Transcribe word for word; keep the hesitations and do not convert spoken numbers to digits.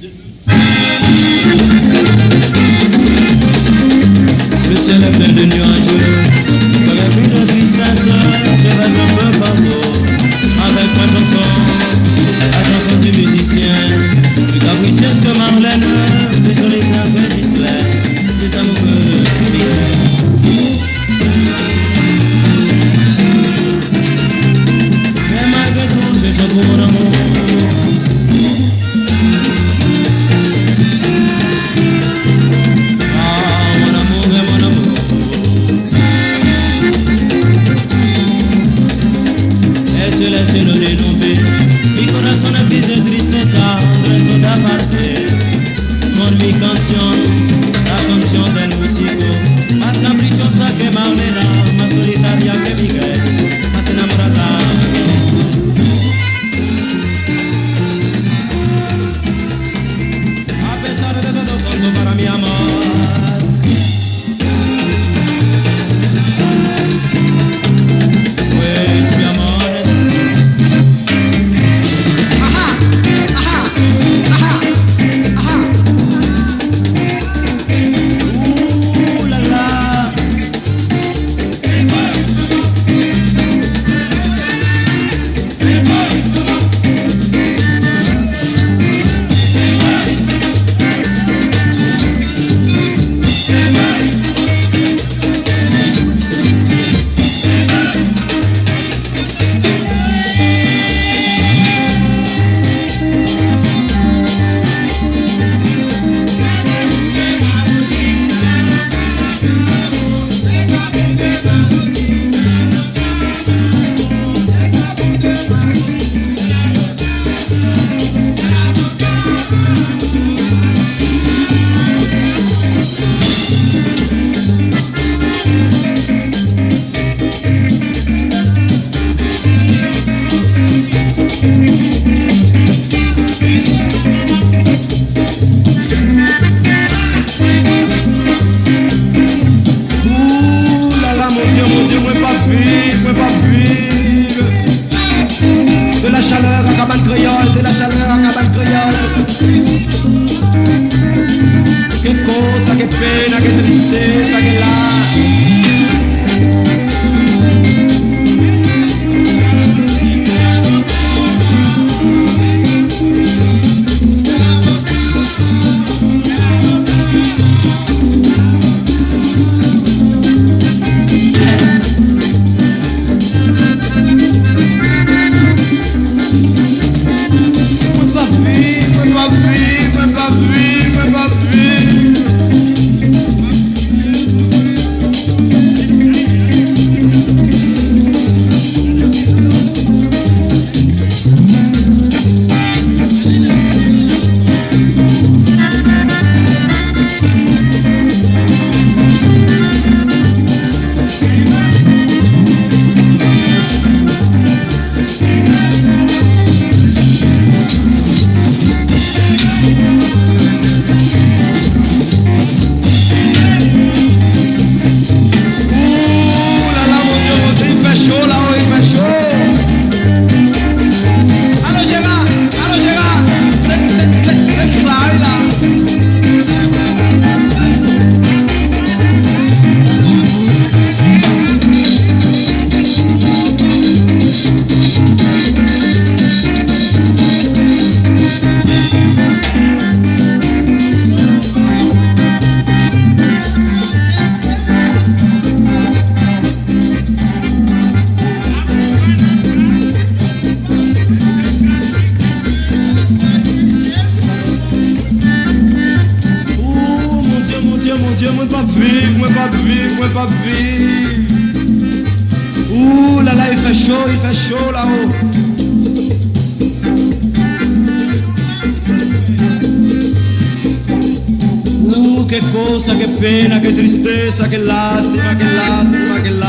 Le ciel est plein de nuages, comme un bruit de tristesse, je vais un peu partout avec ma chanson, la chanson du musicien, plus capricieuse que Marlène, plus solitaire que Ghislaine, plus amoureuse que Miguel. Mais malgré tout, je chante pour mon amour. Ah, mon amour est mon amour. Él se lè se lo de nombre. Mi corazón es gris de tristeza, de toda parte. Con mi canción, la canción del músico. Más caprichosa que Maulena, más solitaria que Miguel, más enamorada que Miguel. A pesar de todo, canto para mi amor. Pues, mi amor es... Ajá, ajá, ajá, ajá. Uh, la, la. Ooh la la, mon Dye, mon Dye, mwen p ap viv, mwen p ap viv. De la chaleur à Cabane Créole, de la chaleur à Cabane Créole. Qué cosa, qué pena, qué tristeza, qué la... Mwen p ap viv, mwen p ap viv, mwen p ap viv, mwen p ap viv. Ooh la la, mon Dye, mon Dye, il fè cho la, wi, il fè cho. Alo, Jera, alo, Jera, se, se, se, se sa, wi, la. Ooh, mon Dye, mon Dye, mon Dye, mwen p ap viv, mwen p ap viv, mwen p ap viv. Ooh la la, il fè cho, il fè cho la, oh. Uh, qué cosa, qué pena, qué tristeza, qué lástima, qué lástima, qué lástima.